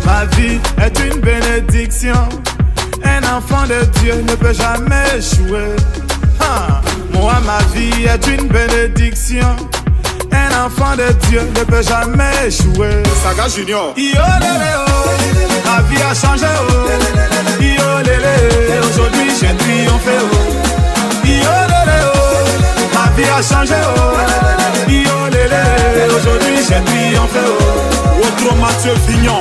Ma vie est une bénédiction. Un enfant de Dieu ne peut jamais échouer. Ah, moi, ma vie est une bénédiction. Un enfant de Dieu ne peut jamais échouer. Saga Junior. Yo, lélé, oh. Ma vie a changé. Oh. Yo, lélé, aujourd'hui j'ai triomphé. Oh. Yo, lélé, oh. Ma vie a changé. Oh. Yo, lélé, aujourd'hui j'ai triomphé. Oh. Otro Mathieu Vignon.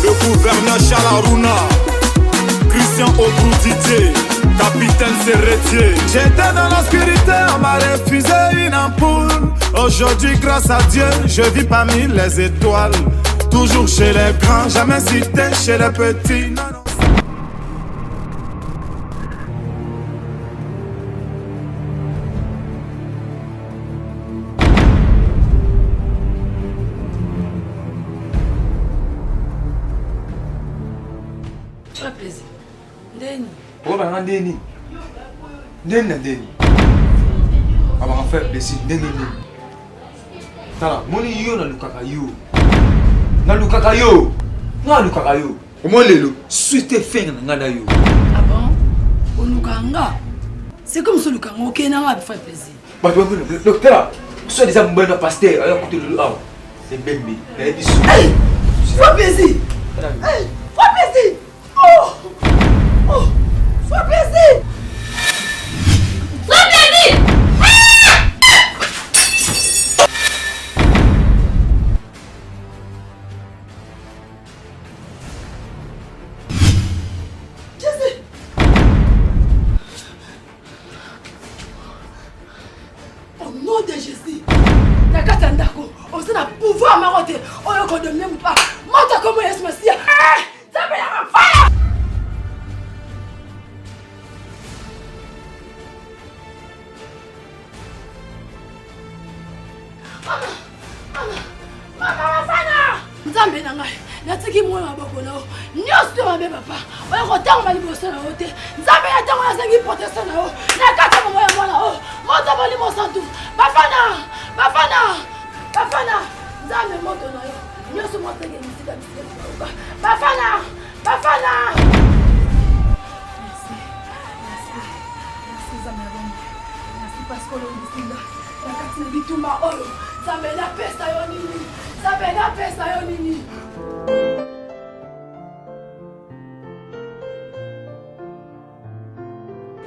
Le gouverneur Chalaruna, Christian Obrou Didier, capitaine Serretier. J'étais dans l'obscurité, on m'a refusé une ampoule. Aujourd'hui, grâce à Dieu, je vis parmi les étoiles. Toujours chez les grands, jamais cité chez les petits. Non, non. Très plaisir. Ndeni. Okobanga ndeni? Ndeni na ndeni? Abanga frère plaisir ndenge nini? Tala, moni yo nalukaka yo. Nalukaka yo. Nga nalukaka yo. Omoni lelo, suite fin na nga na yo. Ah bon? Oluka nga? C'est comme si oluka nga okende nga frère plaisir. Bato bakuna, donc tala, soit disant mobali na pasteur, aya kutu lelo awa. Ebembe, nayebi su. Hey! Frère plaisir! Hey! Frère plaisir! Oh! Oh! Frère plaisir! Frère plaisir! Jésus! Au nom de Jésus, na kati ya ndako oza na pouvoir moko te oyo kodomine moto moto akomo Yesu Masiya. Nzambe ya mafaya! Mama, mama, mama mafana! Nzambe na ngai natiki mwana maboko na yo nyonso mabe papa oyo kotangama liboso na yo te nzambe na ntango nasengi protection na yo na kati ya momo ya mwana oyo moto molimo santu bafana bafana bafana nzambe moto na yo nyonso mosenge misika misika mikauka bafana bafana merci merci merci nzambe ya bomoi merci parce que olongisi nga na kati na bitumba oyo nzambe napesa yo nini nzambe napesa yo nini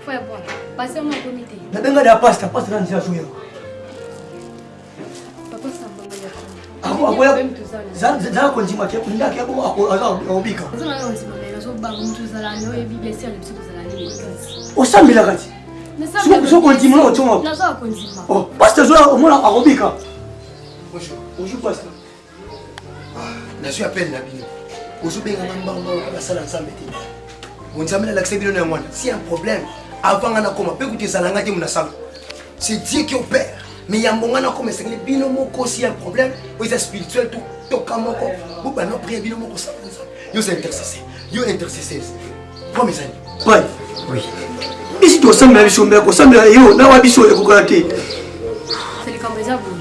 Frère bon, pasteur moko akomi te. Nabenga da pasteur, pasteur na nzela azoya. Papa samba ngai ya akoya zala kondima ke ndaki ya bongo akobika. Osambelaka ti. Soki kondima na otonga. Oh, pasteur azoya omona akobika. Bonjour. Bonjour pasteur. nazwi appel na bino ozobenga nga mbango mbango basala nzambe te bonzambe nalakisa bino na yango wana si un problème avant nga nakoma mpe kutu ezala nga te monasala c'est dieu qui opère mais yambo nga nakoma esengeli bino moko si un problème oyo eza spirituel toka moko bobanda priere bino moko osala nzambe yo oza intercesseur yo intercesseuse problème ezali pai oui biso tosambela biso mbe kosambela yo na wa biso ekokana te likambo eza boye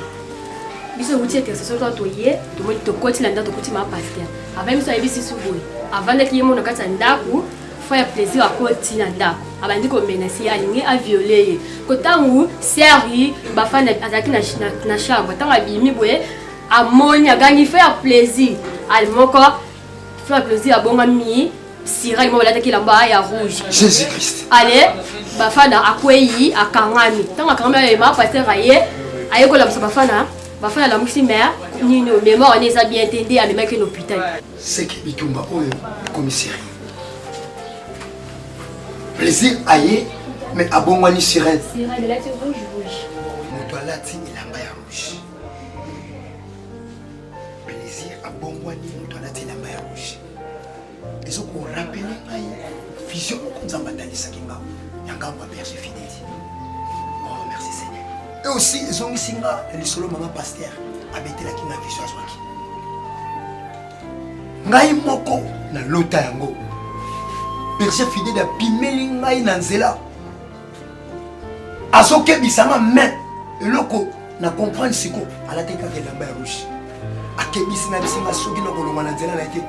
biso euti intercession kaka toye tomoni tokoti na ndako tokoti ma pasteur avandi biso ayebisi biso boye avandaki ye mo na kati ya ndako frère plaisir akoti na ndako abandi komenase ye alingi aviole ye ko ntango seri bafanda azalaki na, na, na chambre ntango abimi boye amoni agangi frère plaisir ali moko frère plaisir abongami sira limo balataki elamba ya rouge jésus christ ale bafana akweyi akangami ntango akangami ayema pasteur aye aye kolamusa bafana bafana alamukisi mare nini mémoire wana eza bien te nde amemaki na hôpital seke bitumba oyo ekomi sérieux plaisir aye mais abongwani sirène alati rouge rouge moto alati elamba ya rouge plaisir abongwani moto alati elamba ya rouge ezo ko rappeler ngai vision moko nzambe atalisaki nga ya ngambo ya berger fidèle oh merci seigneur et aussi ezongisi nga na lisolo mama pasteur abetelaki nga vision azwaki ngai moko na lota yango berger fidèle apimeli ngai na nzela azokebisa nga main. Eloko na comprendre siko alataki kaka elamba ya rouge. Akebisi na bisinga soki na kolongwa na nzela na ye te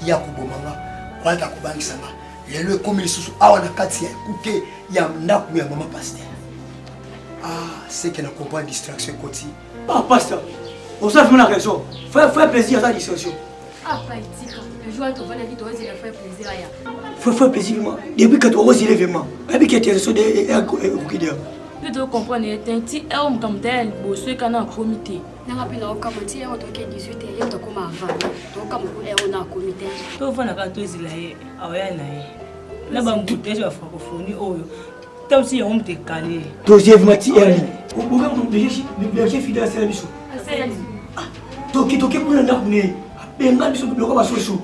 ya koboma nga, kolata kobangisa nga. Lelo ekomi lisusu awa na kati ya ekuke ya ndako ya mama pasteur. Ah, c'est que na comprendre distraction ekoti. Ah, pasteur, oza vraiment na raison. Frère, frère plaisir aza distraction. Ah, paitika. Le jour où tovandaki tozela frère plaisir aya. Frère, frère plaisir vraiment. Depuis que tokozela vraiment. Ayebi ke intercession de ekoki deya. Mpe tocomprendre ye te ti heure mokambo ta ya liboso ekana akomi te. Nanga mpe naokamwa ti heure toke 18 ye moto akoma avant. Tokamwa ku heure na akomi te. Tovanda kaka tozela ye aoya na ye na bambuteyage ba francophonie oyo ntango si yango moto ekale. Tozie vraiment ti heure nini? Berger fidèle asala biso. Toki toki kuna ndako ne abenga biso biloko basoso.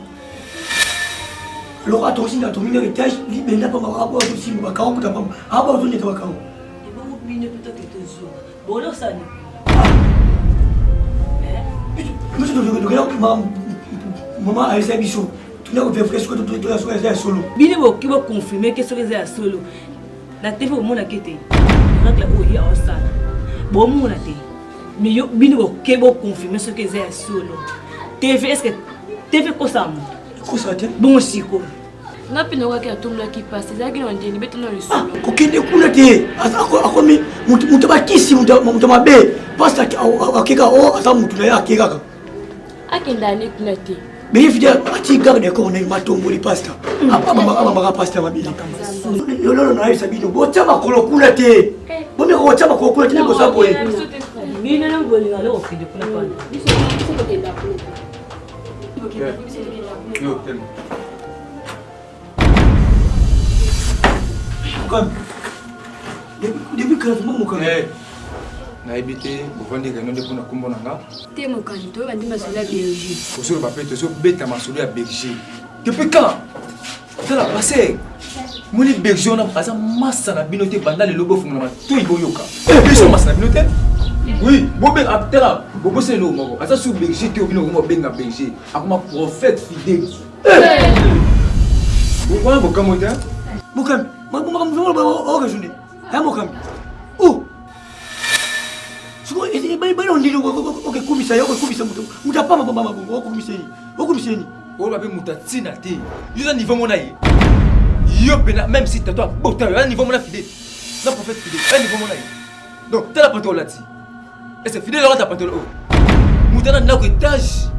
Lokola tokosinda tomi na etage libenda pamba kaka tosimba bakao kuta pamba aba ozonyeta bakao. Ebongo bino mpe toke tozonga bolosani. Biso tokenda mama ayesa biso tuna koverifie soki toya soki eza ya solo. Bino bokoki boconfirme ke soki eza ya solo na tv bomonaki te miracle oyo ye aosala bomona te mais yo bino boke boconfirme soki eza ya solo tv est ce que tv ekosaka moto ekosaka te bongo sikoyo nga mpe nayokaki atombolaki mpasi ezalaki na ndeni betana lisolo ah, kokende kuna te akomi moto bakisi moto mabe mpasi akeka o oh, aza motu na ye ake kaka akenda ane kuna te beye fidèle ati garde corps na ye matomboli pasta abambaka pasta mabili lololo nayebisa bino botya makolo kuna te bomeka kotya makolo kuna te nde boza boye bino na bolinga nde kokende kuna pana Depuis quand mokano nayebi te bovandi réunion nde mpona nkombo na nga te mokano toyeba nde masolo ya belgique ozoloba mpe tozobeta masolo ya belgique depuis quand tala passe moni belgique wana aza masa na bino te banda lelo bofungola matoi boyoka biso masa na bino te oui bobenga tala bobosani eloko moko aza su belgique te obino okoma obenga belgique akoma prophète fidèle wana bokamwe te mokambi makambo oresone ya mokambi o sikoyo ndini okekumisa ye okekumisa moto moto apamba pamba mabongo okumisa ye okumisa ye nini oyo babe moto atina te yo oza niveau mona ye yo mpena même si tato abota yo aza niveau mona fidèle na prophète fidèle aza niveau mona ye donc tala panto olati ese fidèle olata pantolo oyo moto ana ndako étage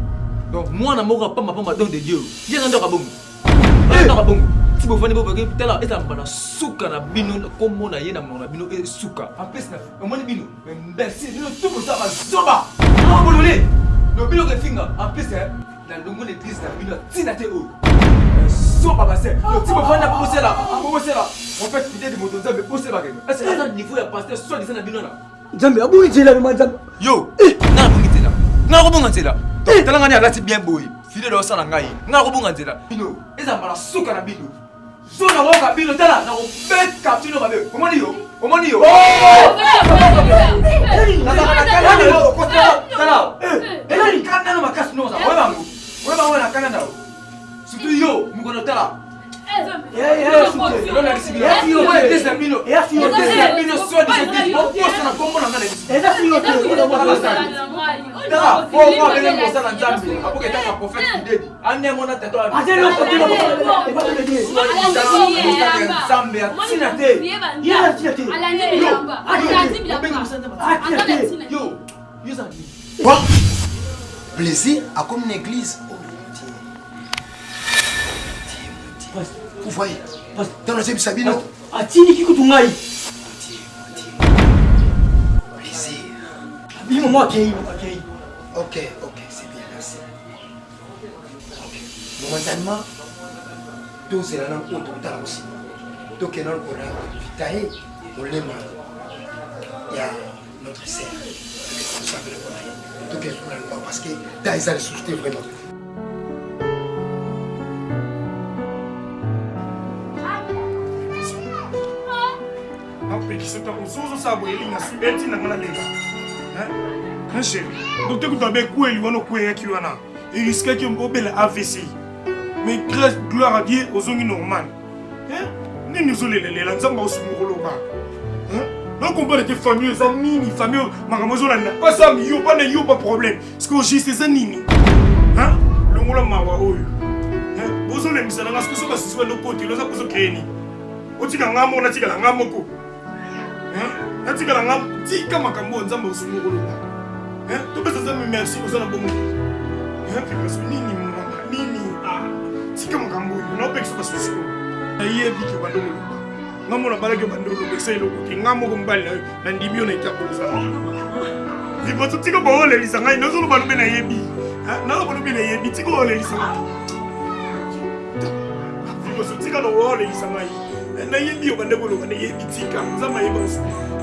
donc mwana moko apamba pamba don de dieu ye aza ndako abongo ndako abongo ti bofandi boboke tala ezala mbala suka na bino nkombo na ye na monoko na bino esuka en plus omoni bino imbécile bino tout boza bazoba bolole no bino kefinga en plus na longo na église na bino ntina te oyo zoba base ti bofanda bobosela bobosela en fait fidèle moto nzambe bosela bakende est ce que aza niveau ya pasteur soit disant na bino na nzambe abungi nzela mema nzambe yo nga nabungi nzela nga nakobunga nzela tala ngani alati bien boye fidèle osala ngai nga nakobunga nzela bino eza mbala suka na bino so nakoyoka bino tala nakobeta bino mabe omoni yo omoni yo tala kanda makasi noza oyebango oyebango na kanda na yo surtout yo mokolo tala nzambe ya ntina te plaisir akomi na église Vous voyez Ntango nazebisa bino atindiki kutu ngai plaisir abimi mama akei akei ok ok c'est bien merci ok momentanément tozela nano oyo tokotala kosima tokende nano kona vitaye molema ya notre sœur tosambela mpona ye tokende kuna loba parce que ta eza lisusu te vraiment napekisa ntango mosusu ozosala boye elinga su etinda nga nalela hein chéri docteur kutu abe ekweli wana okweyaki wana eriskaki obela avc mais grâce gloire à dieu ozongi normal nini ozolelalela nzambe aosunga koloba. Na comprendre te famille eza nini, famille makambo ezolanda. Pas ça yo, pas na yo pas problème. Ce que juste eza nini? Hein? Longola mawa oyo. Hein? Bozolembisa na nga soki soki basusu bandokotela oza kozo créer nini? Otika nga moko natikala nga moko. Hein? Natikala nga tika makambo oyo Nzambe osungi koloba. Hein? Topesa Nzambe merci oza na bongo. Hein? Vibration nini mwana nini? Ah, tika makambo oyo naopekisa basusu. Nayebi ke bando koloba. Nga moko nabalaki yo bando koloba esa eloko te. Nga moko mobali na yo nandimi yo na etape ozala. Vibration tika baolelisa ngai nazoloba lobe nayebi. Nazoloba lobe nayebi tika olelisa ngai. Vibration tika na olelisa ngai. Nayebi yo bande koloba nayebi tika nzambe ayeba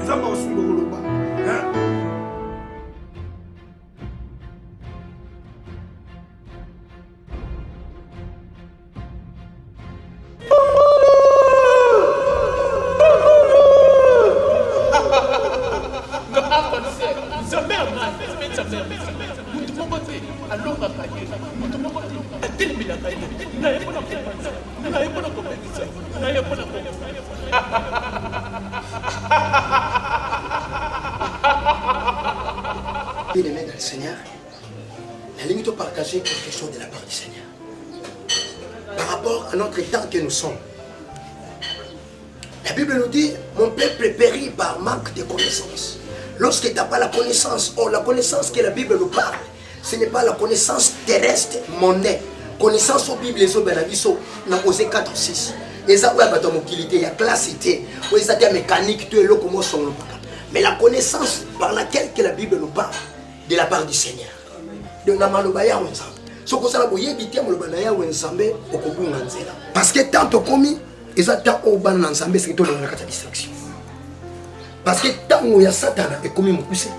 nzambe akosunga koloba. Mutu moko te alongaka ye, mutu moko te atelemelaka ye. Naye mpo na kopanza, naye mpo na kobebisa, naye mpo na ko Bien-aimé dans le Seigneur, nalingi to partager quelque chose de la part du Seigneur. Par rapport à notre temps que nous sommes. La Bible nous dit, mon peuple périt par manque de connaissance. Lorsque tu n'as pas la connaissance, oh, la connaissance que la Bible nous parle, ce n'est pas la connaissance terrestre, mondaine. Connaissance au Bible, les autres, na Osée 4, 6. eza oyo ya bato ya mokili te ya classe te oyo eza te ya mécanique to eloko mosongolo kaka mais la connaissance par laquelle que la bible nous parle de la part du seigneur donc na maloba yawe nzambe soki osala boyebi te maloba na yawe nzambe okobunga nzela parce que tant tokomi eza temps oyo bana na nzambe esengeli tolonga na kati ya distraction parce que ntango ya satana ekomi mokuse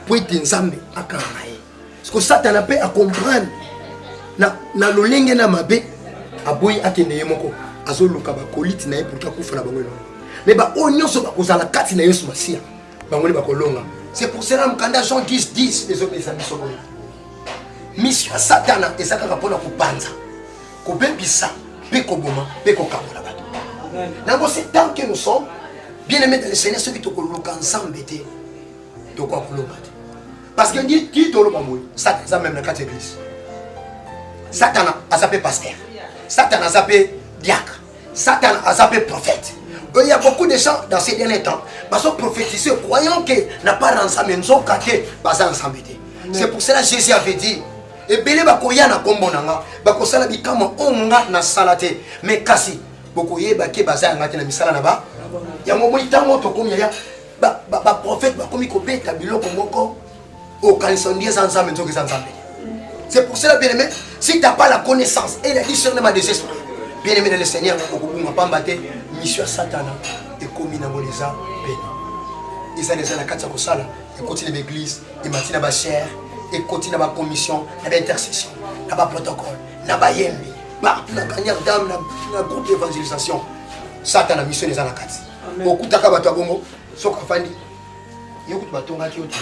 mpo ete nzambe akanga ye siko satana mpe acomprendre na, na lolenge na mabe aboyi akende ye moko azoluka bakolite na ye pour akufa na bango elongo me baoyo nyonso bakozala kati na yesu masiya bango nde bakolonga c'est pour cela mokanda jean 10 10 ezopesa biso boye mission ya satana eza kaka mpona kopanza kobebisa mpe koboma mpe kokabola bato nango c'est tant que nous sommes bien aimé dans le seigneur soki tokoluka nzambe te tokoka kolonga te parce que ndi ti toloba boye satana aza meme na kati ya église satana aza mpe pasteur satana aza mpe diacre satana aza mpe prophète il y a beaucoup de gens dans ces derniers temps bazo prophétiser croyant que na part nzambe nzoka te baza nzambe te c'est pour cela jésus avait dit ebele bakoya na nkombo na nga bakosala bikamwa oyo nga nasala te mais kasi bokoyeba ke baza yanga te na misala na ba yango omoni ntango tokomi yaya baprofete bakomi kobeta biloko moko okanisa ndi eza nzambe nzoka eza nzambe c'est pour cela bien aimé si t'as pas la connaissance et le discernement des esprits bien aimé dans le seigneur okobunga pamba te mission ya satana ekomi nango eza pene eza deja na kati ya kosala ekoti na baeglise emati na bachaire ekoti na bacommission na baintercession na baprotocole na bayembi partout na gagnant dame na groupe d'évangélisation satana mission eza na kati okutaka bato ya bongo soki afandi yo kutu batongaki yo te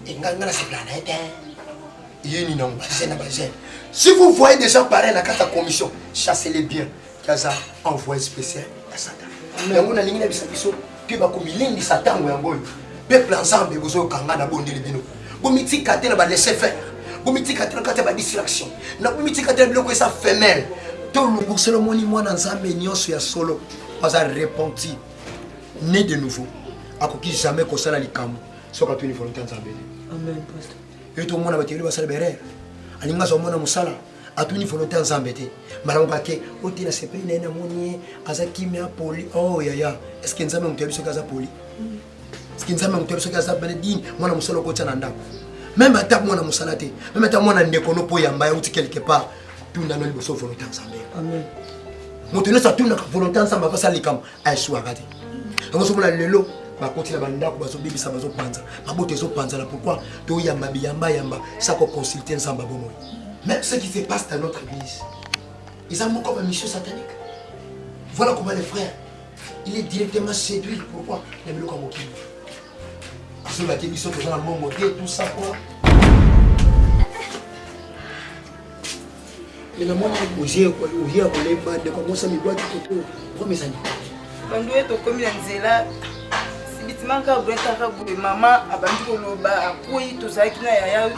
engai ngai nasepela na ye te ye nini yango bagene na bagene si vous voyez des gens pareil na kati ya commission chassez-les bien kaza envoyé spécial ya satan yango nalingi nabisa biso mpe bakomilendisa ntango yango oyo peuple ya nzambe bozoyoka na bondeli bino bomitika te na ba laisser faire bomitika te na kati ya ba distraction na bomitika te na biloko eza femelle toloboselo omoni mwana nzambe nyonso ya solo aza repenti né de nouveau akoki jamais kosala likambo soki atuni volonté ya nzambe te yo tomona bato ebele basala berere alingi azwa mwana mosala atuni volonté ya nzambe te mbala moko ake ote na sepeli na ye namoni ye aza kimia poli oh yaya est ce que nzambe moto ya biso aza poli est ce que nzambe moto ya biso aza bene dini mwana mosala okotya na ndako meme ata mwana mosala te meme ata mwana ndeko no mpo yamba ya uti quelque part tuna no liboso volonté ya nzambe moto nyonso atunaka volonté ya nzambe akosala likambo aesuaka te yango ozomona lelo bakoti na bandako bazobebisa bazopanza mabota ezopanzana pourquoi toyamba biyambayamba sa koconsulte nzambe ya bomoi même ce qui se passe dans notre église eza moko ba mission satanique voilà comment les frères il est directement séduit pourquoi na biloko ya mokili azolobaki biso toza na mbongo te tout ça quoi Mais namoni oye ya kolemba ndeko mwasi mibwaki koto vraimen ezali. Tobandi oye tokomi na nzela sibitima kaka boye kaka boye mama abandi koloba akwei tozalaki na yaya.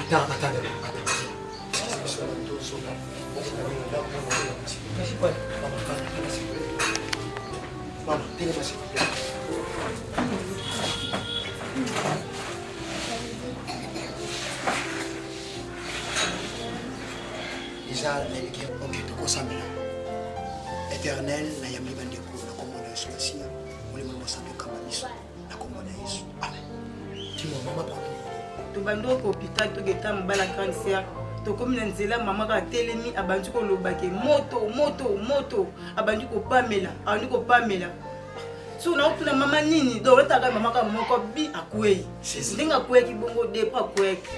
Mama, telema s'il vous plaît. Eza nayebi ok tokosambela. Éternel nayambi bandeko na kombo na Yesu Masiya, molimo mosantu ekamba biso na kombo na Yesu. Amen. Dis-moi mama problème. Tobandi oyo hôpital toketa mobala grande sœur tokomi na nzela mama kaka atelemi abandi koloba ke moto moto moto abandi kopamela abandi kopamela soki naotuna mama nini donc otaka mama kaka moko bi akwei ndenge akweyaki bongo depo akweyaki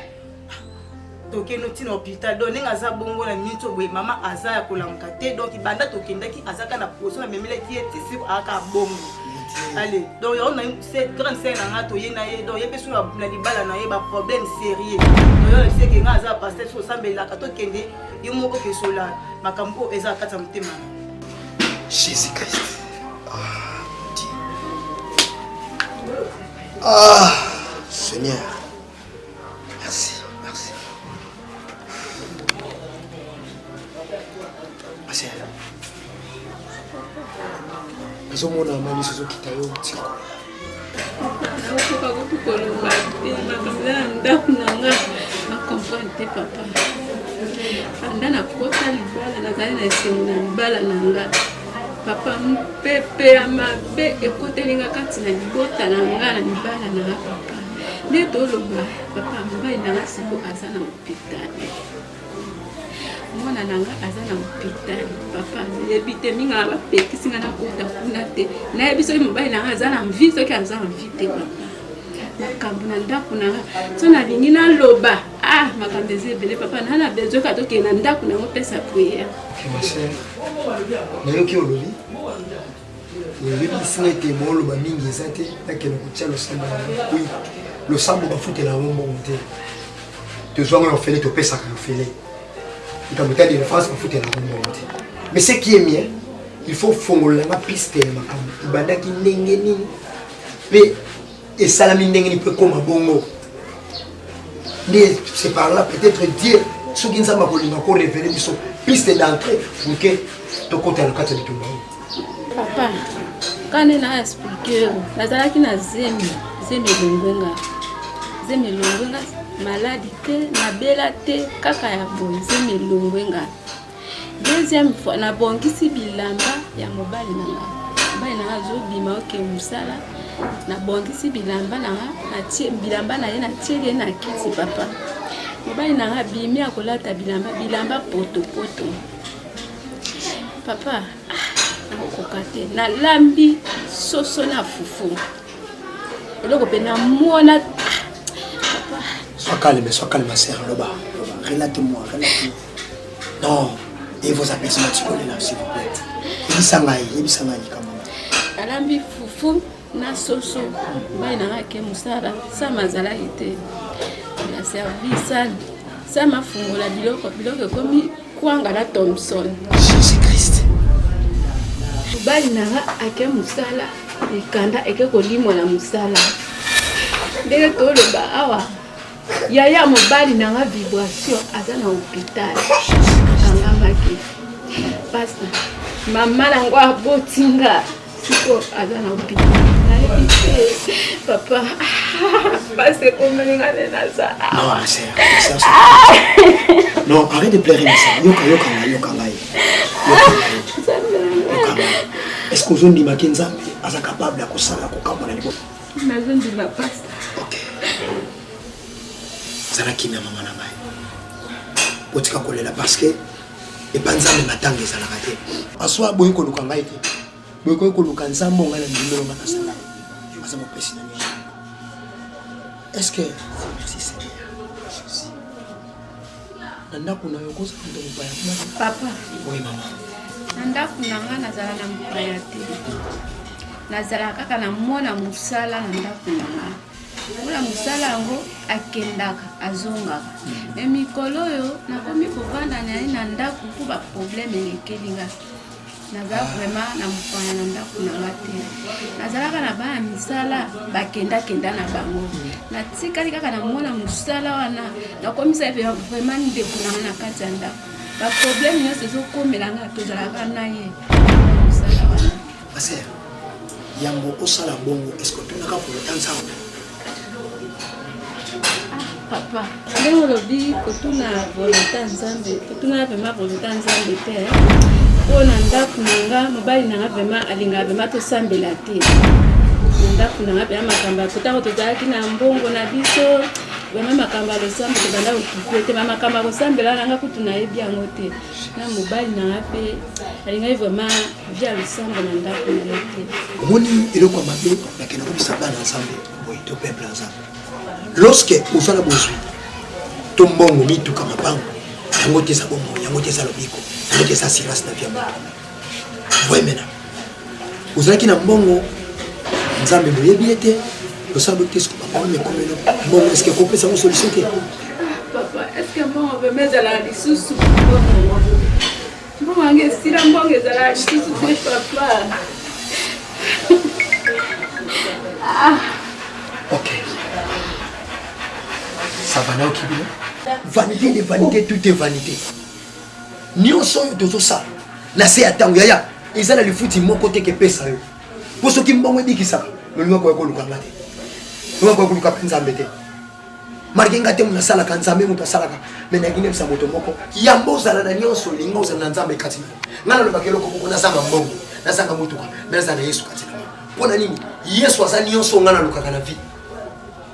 tokende ntina hôpital donc ndenge aza bongo na miniti boye mama aza ya kolamuka te donc banda tokendaki aza kaka na poso namemelaki ye ti siko ayaka bongo allez donc yango na grande sœur na nga toye na ye donc ye mpe so na libala na ye baproblème sérieux donc yo nayebiseke nga aza pasteur so osambelaka tokende yo moko okesola makambo oyo eza kati ya motema na Jésus Christ. Ah, Dieu. Ah, Seigneur. Merci, merci. Merci. nazomona mani sozokita yo tika nakokoka kutu koloba te makambo eza na ndako na nga na comprendre te papa banda nakota libala nazali na esengo na libala na nga papa mpepe ya mabe ekoteli nga kati na libota na nga na libala na nga papa nde toloba papa mobali na nga siko aza na hôpital mwana na nga aza na hôpital papa nayebi te minga bapekisi nga nakota kuna te nayebi soki mobali na nga aza na vie soki aza na vie te papa makambo na ndako na nga so nalingi naloba ah makambo eza ebele papa na na besoin ka tokende na ndako nango pesa prière ma sœur nayoki olobi oyebisi nga ete booloba mingi eza te nakende kotia losambo na oui losambo bafutela yango mbongo te tozwanga na ofele topesaka na ofele likambo etali délivrance bafutela yango mbongo te mais ce qui est bien il faut fongolela nga piste ya makambo ebandaki ndenge nini mpe esalami ndenge nini mpe ekoma bongo nde c'est par là peut-être dire soki nzambe akolinga ko révéler biso piste d'entrée pour que tokota na kati ya bitumba oyo papa kane na explike yo nazalaki na zemi zemi elongwe nga zemi elongwe nga maladi te nabela te kaka ya boye zemi elongwe nga deuxième fois nabongisi bilamba ya mobali na nga mobali na nga azobima oke mosala nabongisi bilamba na nga natie bilamba na ye natieli ye na kiti papa mobali na nga abimi akolata bilamba bilamba potopoto papa ah, nakokoka te nalambi soso na fufu eloko mpe namona ah, papa sois calme sois calme ma sœur loba loba relate moi relate moi non et vos apaisements tikolela s'il vous plaît yebisa ngai yebisa ngai likambo nalambi fufu na soso mobali na ngai ake mosala sama azalaki te na servi sani sama afungola biloko biloko ekomi kwanga na thomson jésus christ mobali na nga ake mosala mikanda eke kolimwa na mosala ndenge toloba awa yaya mobali na nga vibration aza na hôpital akangamaki pasta mama nango aboti nga siko aza na hôpital nayebi te papa pasi ekomeli nga nde naza non ma sœur ma sœur non arrête de pleurer ma sœur yoka yoka ngai yoka ngai yoka ngai yoka ngai est ce que ozondimaki nzambe aza capable ya kosala kokamwa na liboso nazondima pasta ok zala kimia mama na ngai botika kolela parce que epa nzambe matanga ezalaka te aswa boyi koluka ngai te boyi koyi koluka nzambe ngai na ndimelo ngai nasala aza mopesi na nyonso est ce que merci seigneur jésus na ndako na yo kozala moto mopaya kuna papa oui mama na ndako na ngai nazala na mopaya te nazala kaka na mwana mosala na ndako na ngai mwana mosala yango akendaka azongaka me mikolo oyo nakomi kovanda na ye na ndako mpo baproblème elekeli nga. Naza vraiment na mopaya na ndako na nga te. Nazalaka na bana misala bakendakenda na bango. Natikali kaka na mwana mosala wana nakomisa ye vraiment ndeko na nga na kati ya ndako. Ba problème nyonso ezokomela nga tozalaka na ye mosala wana. Pasteur, yambo osala bongo est-ce que otunaka volonté ya Nzambe? Papa, ndenge olobi kotuna volonté ya Nzambe, totuna vraiment volonté ya Nzambe te. Mpo na ndako na nga, mobali na nga vraiment alingaka vraiment tosambela te. Na ndako na nga mpenza makambo ya ntango tozalaki na mbongo na biso vraiment makambo ya losambo tobanda kokipe te, makambo ya kosambela na nga kutu nayebi yango te. Na mobali na nga mpe alingaki vraiment vie ya losambo na ndako na ye te. Omoni eloko ya mabe nakenda kobisa bana Nzambe boye to peuple ya Nzambe. Lorsque oza na bozwi to mbongo mituka mapango yango te eza bomoi yango te eza lobiko yango te eza assurance na vie ya moto. Voye maintenant ozalaki na mbongo Nzambe boyebi ye te osala boye te soki baproblème ekomelo mbongo eske ekopesa yango solution te. Papa, est-ce que mbongo vraiment ezalaka lisusu mbongo? Mbongo yango esila mbongo ezalaka lisusu te papa. Ah. Ok. Ça va nayoki bino? Vanité de vanité, tout est vanité. Nyonso oyo tozosala na se ya ntango yaya eza na lifuti moko te kepesa yo mpo soki mbongo ebikisaka lolinga koya koluka nga te lolinga koya koluka mpe nzambe te Malgré nga te moto asalaka nzambe moto asalaka me nalingi nayebisa moto moko yambo ozala na nyonso linga ozala na nzambe kati na ngai nalobaka eloko moko nazanga mbongo nazanga motuka me nazala na yesu kati na ngai mpo na nini yesu aza nyonso ngai nalukaka na vie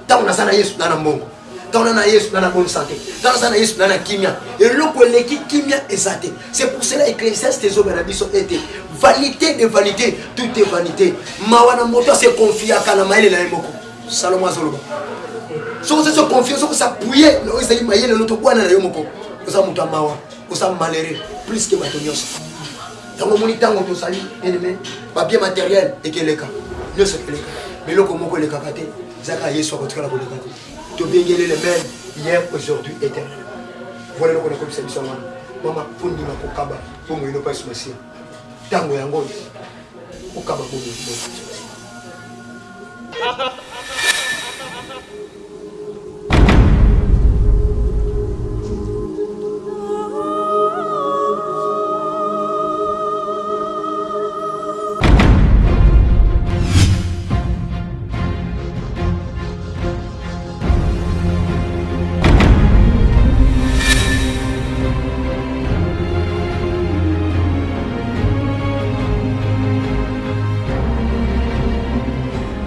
ntango naza na yesu na na mbongo ntango na na yesu na na bonne santé ntango naza na yesu na na kimia eloko eleki kimia eza te c'est pour cela ecclésiaste ezoba na biso ete vanité de vanité tout est vanité mawa na moto ase confiaka na mayele na ye moko Salomo azoloba soki oza so confiance soki osappuye na oyo ezali mayele no tobwana na yo moko oza moto ya mawa oza malheureux plus ke bato nyonso yango omoni ntango tozali eneme babien matériel ekeleka nyonso ekeleka ma eloko moko elekaka te eza kaka yesu akotikala koleka te tobengeli le même hier aujourd'hui éternel voilà eloko nakobisa biso yango wana mama mpo ndima kokaba mpo moyino mpa yesu masiya ntango yango okaba bomoi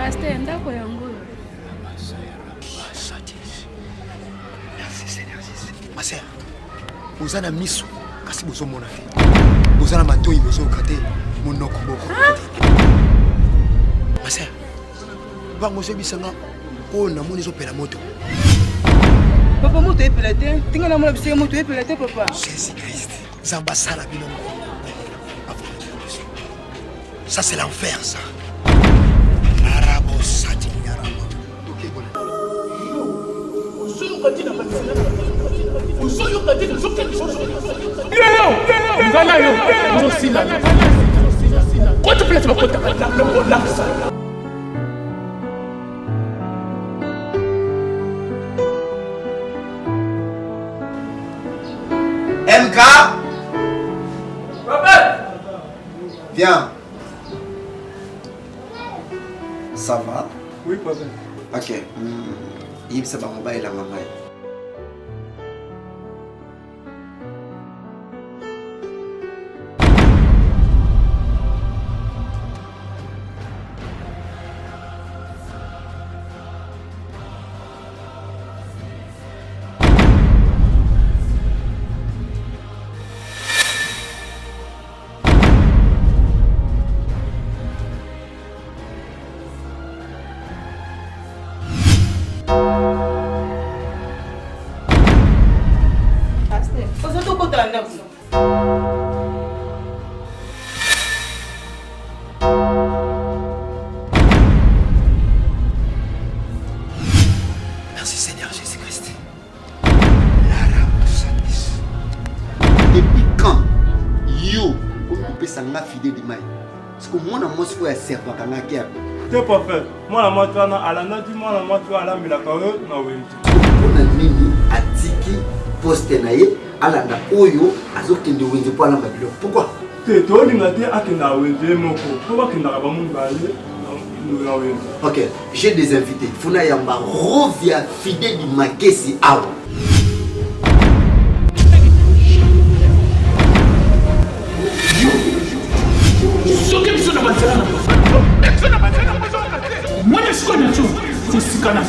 Pasteur, ndako yango oyo. Merci Seigneur Jésus. Ma sœur, oza na miso kasi bozomona te. Boza na matoi bozoyoka te. Monoko boko. Ma sœur, bango ozobisa nga oyo namoni ezopela moto. Papa moto epela te. Tinga namona bisika moto epela te papa. Jésus Christ. Nzambe asala bino Ça c'est l'enfer ça. Arabo sati arabo. Ngai na yo ozosila kota place bakotaka olakisa. MK Viens. Ça va Oui, papa. Ok. Yebisa bango bayelanga mai. Bopesa nga fide dimai siko mwana mwasi oyo aservaka nga kiape te prophète mwana mwasi wana alandaki mwana mwasi oyo alambelaka yo na wenze mpona nini atiki poste na ye alanda oyo azokende wenze mpo alamba biloko pourquoi te tolinga te akenda wenze ye moko mpo bakendaka bango mibale na wenze ok j'ai des invités funa yamba rovia fide di makesi awa soki biso na banzela na mwana sikoyo na tio kosika na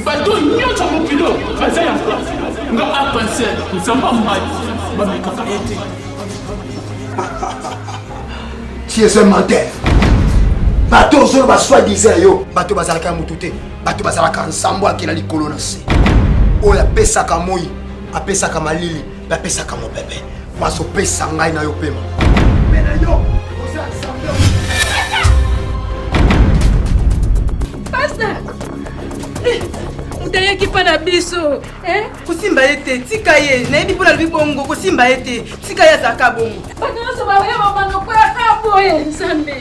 bato nyonso ya mokili oyo baza ya nga nga apense nzambe amai bamekaka ye te Tu es un menteur. Bato ozoloba soit disant yo, bato bazalaka ya motu te, bato bazalaka nsambo akela likolo na se. Oyo apesaka moi, apesaka malili, mpe apesaka mopepe. Po azopesa ngai na yo pema. Me na yo, oza nsambo. Pasta! Eh, moto ayaki mpa na biso eh? Kosimba ye te, tika ye. Nayebi mpo nalobi bongo, kosimba ye te. Tika ye azalaka bongo. Bato nyonso baoya babanda kokweyaka boye nzambe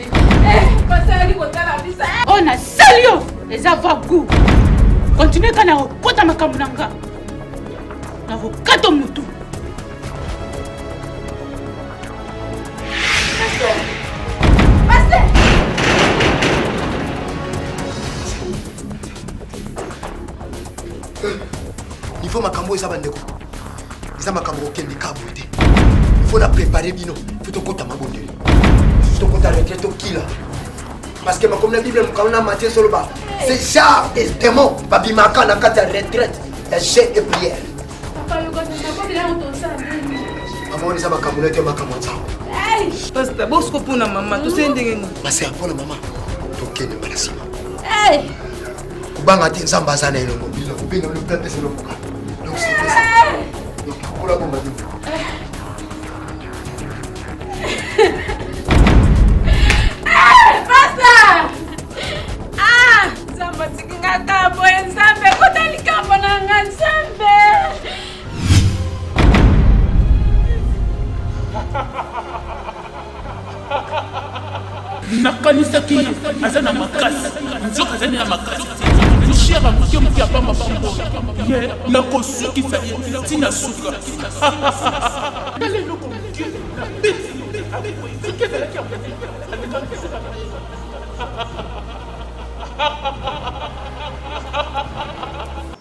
eh, basalaki kotala biso eh. oyo nasali yo eza va gout continue kaka na kokota makambo na nga nakokata motu niveau makambo eza bandeko eza makambo kokende ka boye te il faut na prépare bino faut tokota mabondeli tokota retraite tokila parce que makomi na bible mokano na matie ezoloba ce genre des démons babimaka na kati ya retraite ya jeune et prière mama wana eza makambo na te makambo ya nzambe pasta bosiko mpona mama tosali ndenge nini masea mpona mama tokende mbala nsima kobanga te nzambe aza na elongo biso kobenga bino mpe apesa eloko donc donc kola bomba bino Ah, nzambe atiki nga kaka boye nzambe kota likambo na nga nzambe Nakanisaki aza na makasi, nzoka azali na makasi te. Tushiaka moke moke ya pamba pamba ye nakosukisa ye ntina suka. Tala eloko moke na beti soki ezalaki ya moke alekaki suka na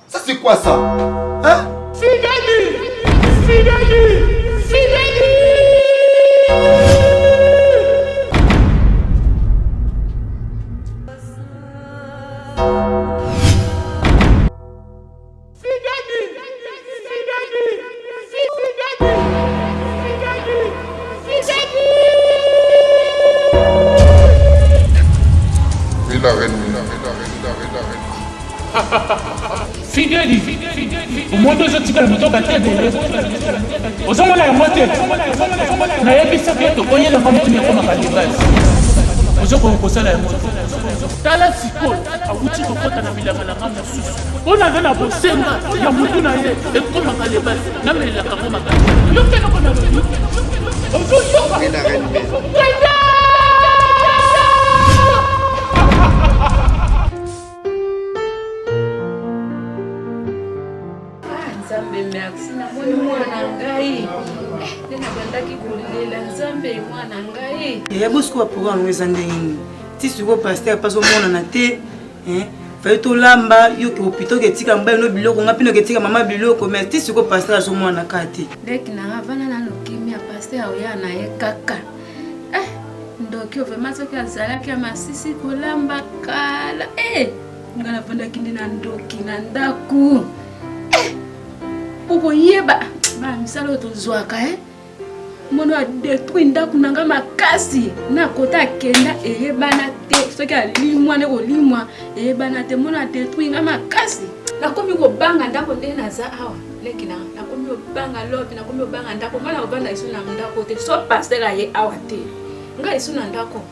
Ça c'est quoi ça Hein Fideli Fideli Fideli Fideli, omoni ozotikala motoka te ebele ozomona yango te nayebisaki ete oyelaka motu ekomaka libasi ozokoka kosala yango te tala sikoyo awuti kokota na bilanga na nga mosusu mpo naza na bosenga ya motu na ye ekomaka lebasi namelelaka yango makasi yoka eloko nalobi ozoyoka kenda Ah, nzambe merci namoni mwana ngai eh, nde nabandaki kolela nzambe mwana ngai yaya bosiko baprogramme yango eza ndenge nini ti sikoyo paster mpasi omonana te faye tolamba yo ke hôpital oketika mobali no biloko nga mpe noketika mama biloko mais ti sikoyo paster azomonana kaka te leki nanga vanda nanu kimia paster oya na ye kaka eh, ndoki oyo vraiment soki azalaki ya masisi kolamba kala eh, nga navandaki nde na ndoki na ndako eh, okoyeba ba misala oyo tozwaka eh? mono adetruit ndako na nga makasi na kota akenda eyebana te soki alimwa nde kolimwa eyebana te mono adetruit nga makasi nakomi kobanga ndako nde naza awa leki na nakomi obanga lobi nakomi obanga ndako ngai nakovanda lisu na ndako te so paster aye awa te ngai lisu na ndako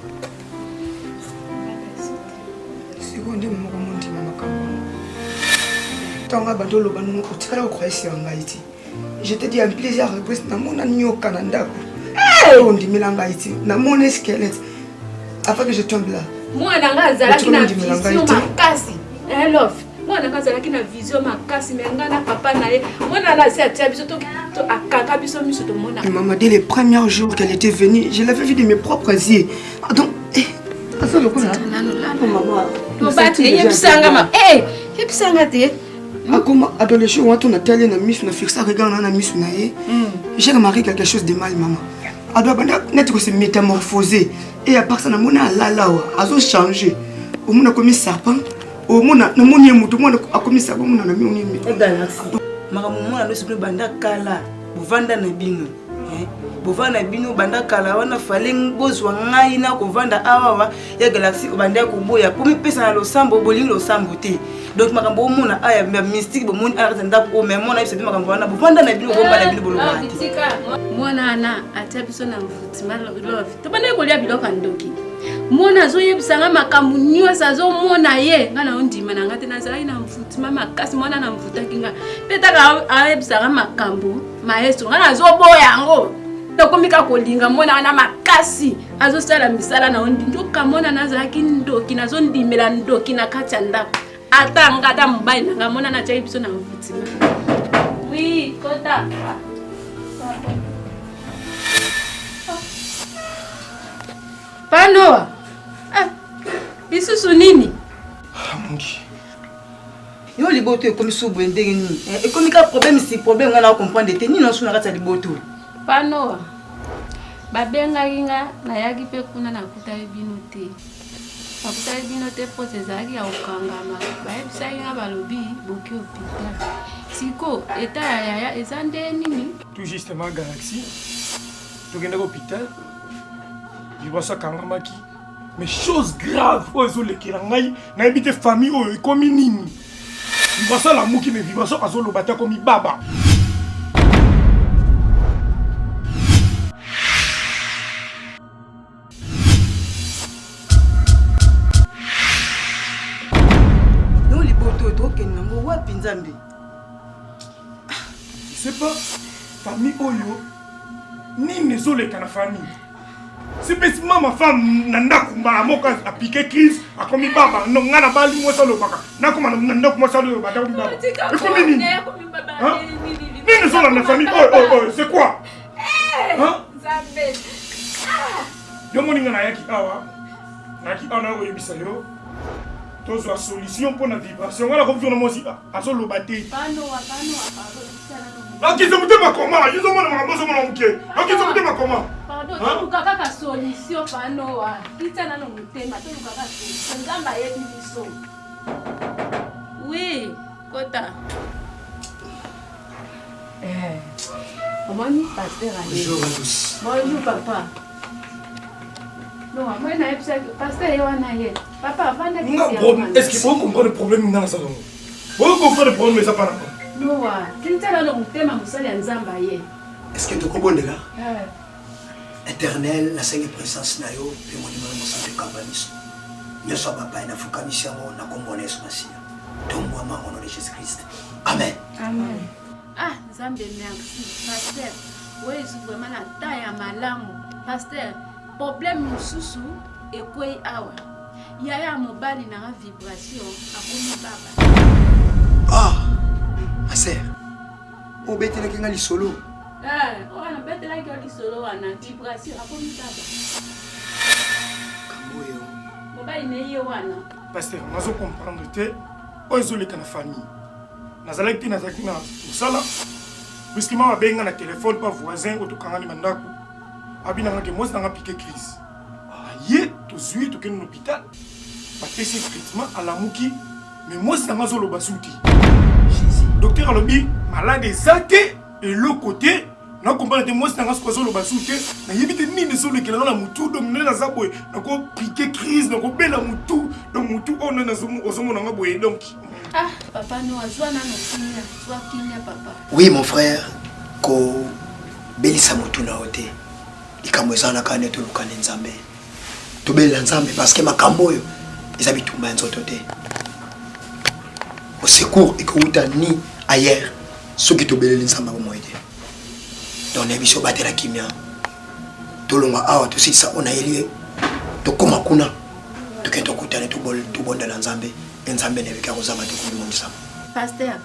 sikoyo nde moko mondima makambo wana ntango abandi oloba nono otikala kokroyesira ngai te je te dis en plusieurs reprises namona nyoka na ndako eh! Ondimela ngai te. Namoni squelette. Avant que je tombe là. Mwana nga azalaki na vision makasi. Eh love. Mwana nga azalaki na vision makasi mais nga na papa na ye. Mwana na asi atia biso to akanga biso miso tomona. Maman, dès les premiers jours qu'elle était venue, je l'avais vue de mes propres yeux. Ah, donc, eh, aza lokola. Oh, maman. Yebisanga ma. Eh, yebisanga te. Akoma adolescent wana natali na miso na fixa regard na na miso na ye. J'ai remarqué quelque chose de mal maman. Ado abanda neti ko se métamorphoser et à part ça namoni alala awa azo changer. Omona akomi serpent, omona namoni ye moto, omona akomi serpent, omona namoni ye moto. Galaxy. Makambo mwana nyonso bino banda kala bovanda na bino bovanda na bino banda kala wana fale bozwa ngai na kovanda awawa ya galaxie obanda koboya po mipesa na losambo bolingi losambo te donc makambo omona aya ya mystique bomoni aya kati ndako oyo mais mwana yebisa bino makambo wana bovanda na bino bomba na bino bolobaka te mwana wana atia biso na mvutima love tobandaki kolia biloko ya ndoki mwana azoyebisa nga makambo nyonso azomona ye nga na ondima na nga te nazalaki na mvutima makasi mwana na mvutaki nga mpe taka ayebisaka makambo maestro nga nazoboya yango nakomi kaka kolinga mwana wana makasi azosala misala na yo ndoka mwana nazalaki ndoki nazondimela ndoki na kati ya ndako ata nga ata mobali na nga mwana natiaki biso na mvutima wi kota panoa ah, lisusu nini ah, yo liboto ekomi su boye ndenge nini eh, ekomi kaka problème si problème ngai na comprendre te nini osu na kati ya liboto panoa Babengaki nga, nayaki mpe kuna nakutaki bino te. Nakutaki bino te porte ezalaki ya kokangama. Bayebisaki nga balobi boki hopital. Siko eta ya yaya eza nde nini? Tout justement Galaxy tokendaki hopital liboso akangamaki mais chose grave oyo ezolekela ngai nayebi te famille oyo ekomi nini vibration alamuki mais vibration azoloba te akomi baba yo liboto oyo tokende yango wapi nzambe je sais pas famille oyo nini ezoleka na famille sipesi mama femme na ndako mbala moko apike crise akomi baba no ngai nabali mwasi alobaka nakoma na ndako mwasi alobaka akomi baba ekomi nini nini ezolanda famille oyo oyo oyo c'est quoi yo moni ngai nayaki awa nayaki awa nayokoyebisa yo tozwa solution mpo na vibration ngai nakomi na mwasi azoloba te Akisa motema koma, yo ozomona makambo ozomona moke. Akisa motema koma. Pardon, toluka kaka solution pa Noa. Kita nano motema, toluka kaka solution. Nzambe ayebi biso. Oui, kota. Eh. Omoni pasteur aye. Bonjour à tous. Bonjour papa. Noa, moi nayebisaki pasteur ye wana ye. Papa avandaki. Nga problème, est-ce que vous comprenez le problème nga nasala ngo? Vous comprenez le problème eza pa na nga. Noa, tinta nano motema mosali ya Nzambe aye. Est-ce que tokobondela? Eh. Éternel, nasengi présence na yo mpe molimo na mosantu ekamba biso. Nyonso ya bapaya nafukamisi yango na kombo na Yesu Masiya. Tombwama au nom de Jésus Christ. Amen. Amen. Ah, Nzambe merci. Pasteur, oyo ezu vraiment na temps ya malamu. Pasteur, problème mosusu ekwei awa. Yaya ya mobali na nga vibration akomi baba. Ah, ma sœur, obetelaki nga lisolo. Eh, oyo nabetelaki yo lisolo wana vibration akomi baba. Kamboyo. Mobali na ye wana. Pasteur, nazo comprendre te oyo ezoleka na famille. Nazalaki te nazalaki na mosala. Puisque mama abengi nga na telefone pa voisin oyo tokangani bandako. Abi na nga ke mwasi na nga pique crise. Aye tozwi ye tokende na hôpital bapesi ye traitement alamuki mais mwasi na nga azoloba zu te docteur alobi malade eza te eloko te nakomprendre te mwasi na nga soki azoloba zu te nayebi te nini ezolekela nga na motu donc nde naza boye nakopike crise nakobela motu donc motu oyo nde ozomona nga boye donc ah papa no azwa nano kimia zwa kimia papa oui mon frère kobelisa motu na yo te likambo eza wana kaka nde toluka nde nzambe tobelela nzambe parce que makambo oyo eza bitumba ya nzoto te au secours ekowuta ni ailleurs soki tobeleli nzambe ya bomoi te donc nayebi so obatela kimia. Tolongwa awa tosilisa oyo nayeli ye, tokóma kuna tokende tokutane tobondela Nzambe e Nzambe na ebiki akozanga te komimonisa. Pasteur,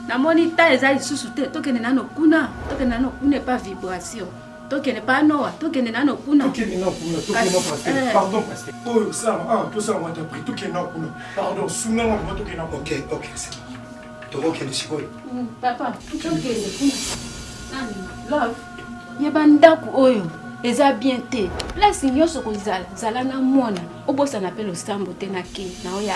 namoni ta eza lisusu te, tokende nano kuna, tokende nano kuna epa vibration. Tokende pa Noa, tokende nano kuna. Tokende nano kuna, tokende nano pasteur. Eh. Pardon pasteur. Oyo sala ah tosala wata prix, tokende nano kuna. Pardon, sunga nga vraiment tokende nano. OK, OK, c'est bon. Tokokende sikoyo. Mm, papa, tokende kuna. Nani? Love. Yeba ndako oyo eza bien te. Place nyonso kozala, zala na mwana. Obosana pe losambo te na ke na oya.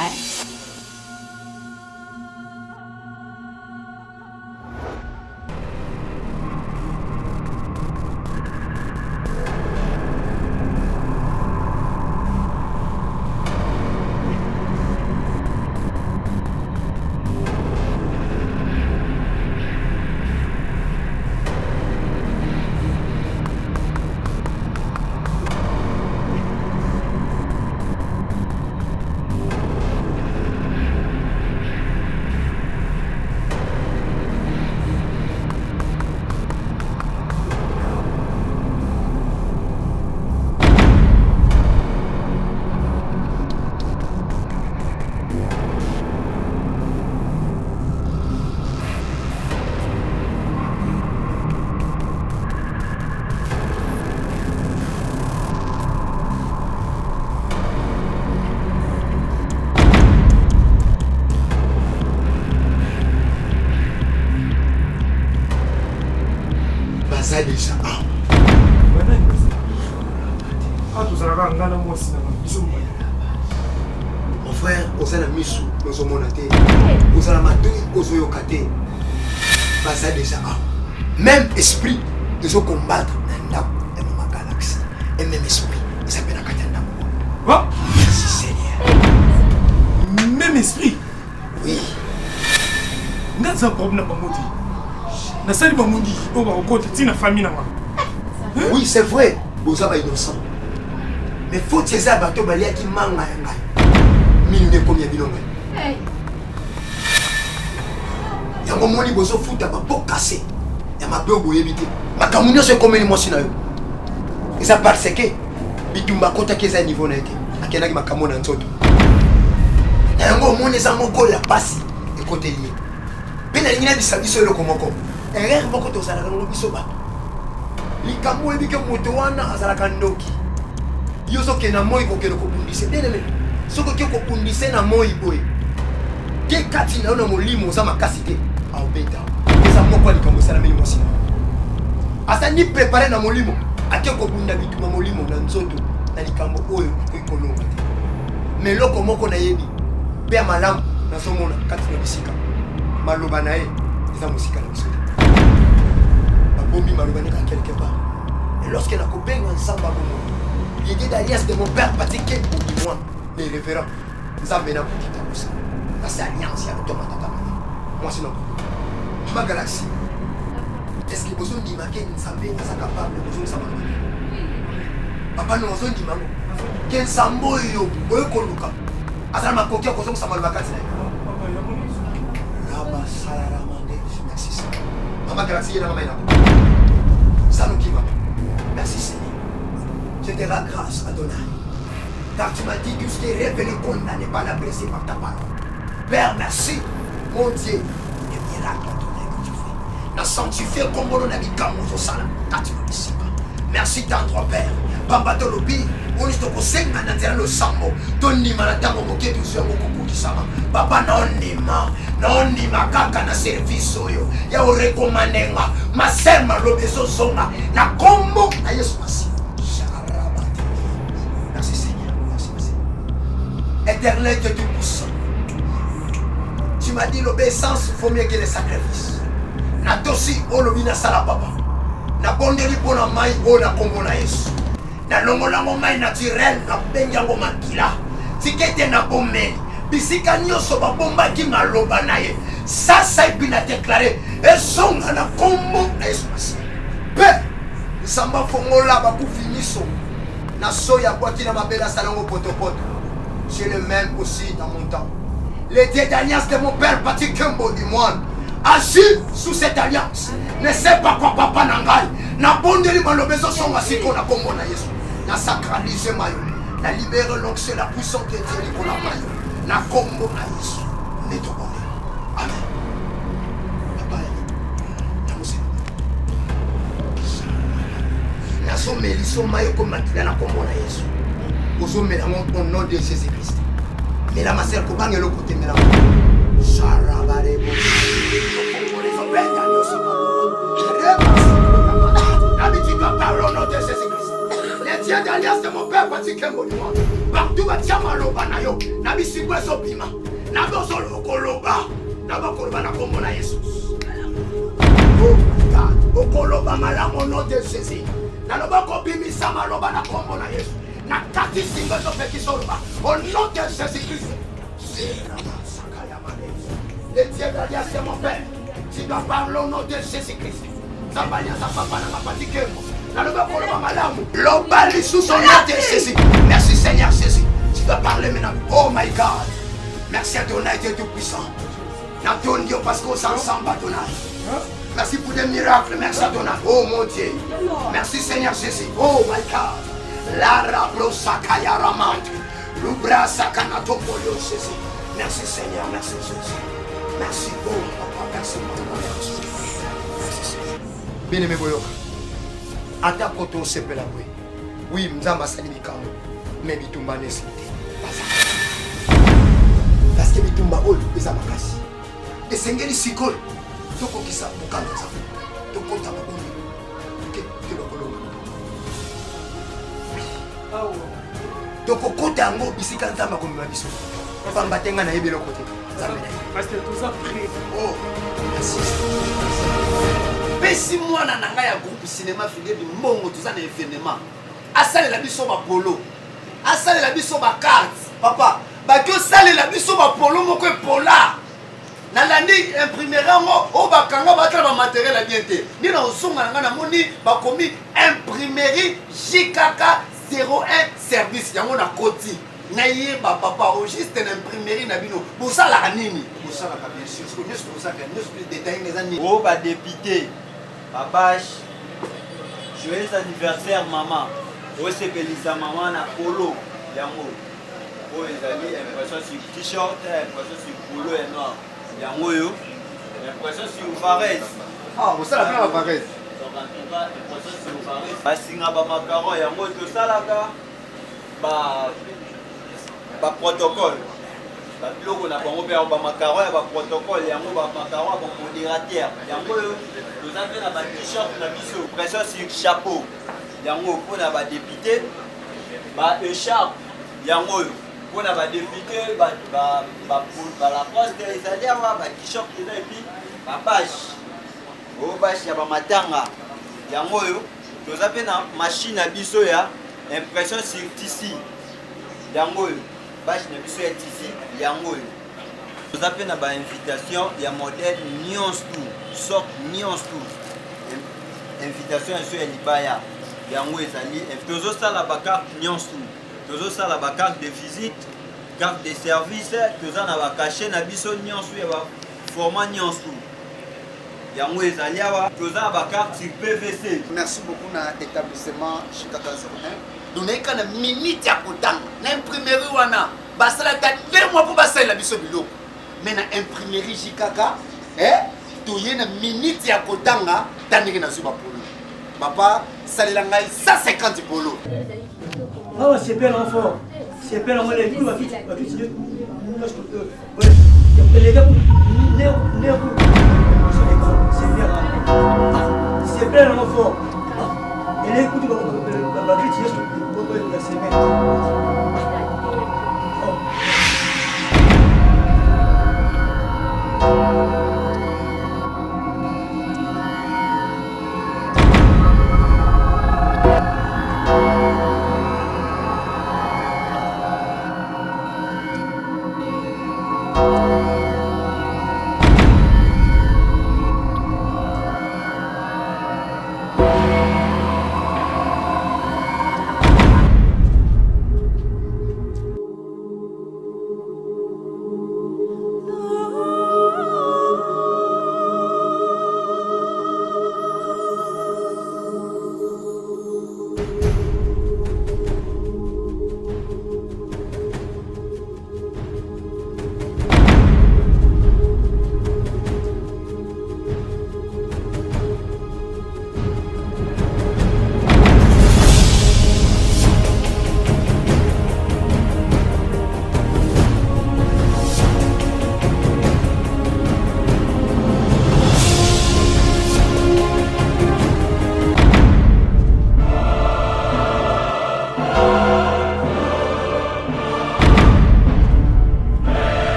Baza deja awa. Banani baza? Awa tozalaka nga na mwasi na nga biso mibale. Mon frère, oza na misu ozomona te, oza na matoi ozoyoka te. Baza deja awa. Même esprit ezo combattre na ndako ya mama Galaxy. Et même esprit eza mpe na kati ya ndako. Merci Seigneur. Même esprit. Oui. Nga naza problème na bango te. Nasali bango nini oyo bakokota ntina famille na nga. Oui, c'est vrai, boza ba innocent. Mais faute eza ya bato baliaki manga ya ngai. Mingi nde ekomi ya bino ngai. Yango moni bozofuta ba pot cassé ya mabe oyo boyebi te. Makambo nyonso ekomeli mwasi na yo. Eza parce que bitumba akotaki eza niveau na ye te. Akendaki makambo na nzoto. Na yango omoni eza moko ya pasi ekoteli ye. Mpe nalingi nayebisa biso eloko moko. Erreur moko tozalaka nango biso bato. Likambo oyebi ke moto wana azalaka ndoki. Yo ozokende na moi kokende kobundisa. Bien aimé, soki oke kobundisa na moi boye, te kati na yo na molimo oza makasi te, aobeta. Eza moko ya likambo esalameli mwasi na yo. Aza ni prepare na molimo, ake kobunda bitumba molimo na nzoto na likambo oyo akoki kolonga te. Mais eloko moko nayebi mpe ya malamu nazomona kati na bisika maloba na ye eza mosika na biso te. Babombi maloba ne kaka quelque part. Et lorsque nakobenga Nzambe abomoi, l'idée d'alliance de mon père Patrick Kembo du moins, le révérend, Nzambe na kokita kosala. Kasi alliance ya lotoma tata na nga. Mwasi na koko. Ma galaxie. Est-ce que bozondima ke Nzambe aza capable kozongisa maloba na ye? Papa no ozondima ngo. Ke Nzambe oyo oyo koluka aza na makoki ya kozongisa maloba kati na ye. Rama salaramande. Merci Seigneur. Mama Galaxie ye na mama inako. Saluki mama. Merci Seigneur. Je te rends grâce Adonai. Car tu m'as dit tout ce qui est révélé condamné par la blessée par ta parole. Père, merci, mon Dieu, les miracles Adonai que tu fais. Na sanctifié kombolo na bikamwa ozosala kati na bisika. Merci tendre Père. Pamba tolobi oyo tokosenga na nzela losambo tondima na ntango moke tozwi yango kokokisama. Papa naondima naondima kaka na service oyo ya orekomande nga maser maloba ezozonga na kombo na Yesu Masiya. Merci Seigneur. Merci, merci. Éternel Dieu Tout-Puissant, tu m'as dit l'obéissance vaut mieux que le sacrifice. Natosi olobi nasala papa. Nabondeli mpo na mai oyo na kombo na Yesu. Nalongola yango mai naturel, nabengi yango makila. Tika ete nabomeli bisika nyonso babombaki maloba na ye. Sasa epi na deklare ezonga na kombo na Yesu Masiya. Mpe Nzambe afongola bakufi miso na soyi abwaki na mabele asala yango potopoto. J'ai le même aussi dans mon temps. Le Dieu d'alliance de mon père Patrick Kembo du moine agit sous cette alliance. Ne sais pas quoi papa na ngai. Nabondeli maloba ezosonga sikoyo na kombo na Yesu. Na sacralise mayo. Na libere l'onction la puissance de Dieu likolo ya mayo. Na kombo na Yesu. Nde tobondeli. Amen. Papa, nazomeliso mai okomi makila na kombo na Yesu. Ozomela yango au nom de Jésus Christ. Mela masere kobanga eloko te mela. Sarabarebo. Dieu d'alliance de mon père Patrick Mbonima partout batia maloba na yo na bisingo ezobima na bozolokoloba na bakoloba na kombo na Yesu oh okoloba malamu au nom de Jésus naloba kobimisa maloba na kombo na Yesu na kati singo ezopekisa oloba au nom de Jésus Christ Le Dieu d'alliance c'est mon père. Tu dois parler au nom de Jésus-Christ. Nzambe alliance papa na mapati kembo. Naloba koloba malamu. Loba lisusu au nom de Jésus. Merci Seigneur Jésus. Tu dois parler maintenant. Oh my God. Merci Adonai Dieu Tout-Puissant. Natondi yo parce qu'on s'ensemble Adonai. Merci pour des miracles. Merci Adonai. Oh mon Dieu. Merci Seigneur Jésus. Oh my God. La rabrosakaya ramante. Merci Seigneur, merci Jésus. Merci oh papa, merci papa, merci. Merci Seigneur. Bien aimé boyoka. Ata koto osepela boye. Oui, Nzambe asali likambo, mais bitumba na esili te. Baza. Parce que bitumba oyo eza makasi. Esengeli sikoyo tokokisa mokano Nzambe. Tokota mabongo. Toke tokolonga. Tokokota yango bisika Nzambe akomema biso. Pamba te ngai nayebi eloko te. Nzambe na ye. Pasteur, toza prêt. Oh, merci. Pesi mwana na ngai ya groupe cinéma Fidèle mbongo toza na événement. Asalela biso ba polo. Asalela biso ba carte. Papa, baki osalela biso ba polo moko epola. Nalandi imprimerie yango oyo bakanga batala ba materiel ya bien te. Nde na ozonga na ngai namoni bakomi imprimerie JKK 01 service yango nakoti nayeba papa au juste na imprimerie na bino bosalaka nini? Bosalaka bien sûr sikoyo nyonso tokosalaka nyonso detail eza nini? Oh ba depute ba bache joyeux anniversaire mama osepelisa mama na polo yango oyo ezali impression sur t-shirt impression sur polo ya noir yango oyo impression sur varese ah osala mpe na varese donc en tout cas impression sur varese basinga ba macaron yango tosalaka ba ba protocole babiloko na bango mpe yango bamakaron ya baprotocole yango bamakaron ya bamodérateur yango oyo toza mpe na ba-t-shirt na biso pression sur chapeau yango mpo na badepute ba echarpe yango oyo mpo na badepute balacoste ezali awa ba-t-shirt eza epuis babashe oyo bashe ya bamatanga yango oyo toza mpe na machine na biso ya impression sur tissu yango oyo bashe na biso ya tissu yango oyo toza mpe na bainvitation ya modèle nyonso tu sorte nyonso tu invitation ya biso ya libaya yango ezali tozosala bacarte nyonso tu tozosala bacarte de visite carte de service toza na bacachet na biso nyonso ya baformat nyonso tu yango ezali awa toza na bacarte sur pvc merci beaucoup na établissement shikaka 01 donc nayeka na minute ya kotanga na imprimerie wana basala ata deux mois mpo basalela biso biloko mais na imprimerie jkk eh, toye na minute ya kotanga ta ndenge nazwi bapolo papa salela ngai 150 polo awa sepela yango fort sepela yango eleki bakiti bakiti eleki nde sepela yango fort eleki kutu bakiti nyonso ya semaine.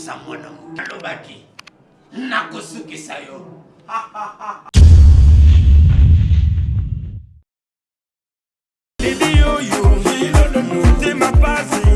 Oza mwana moke. Alobaki, nakosukisa yo. Lidi oyo, motema pasi.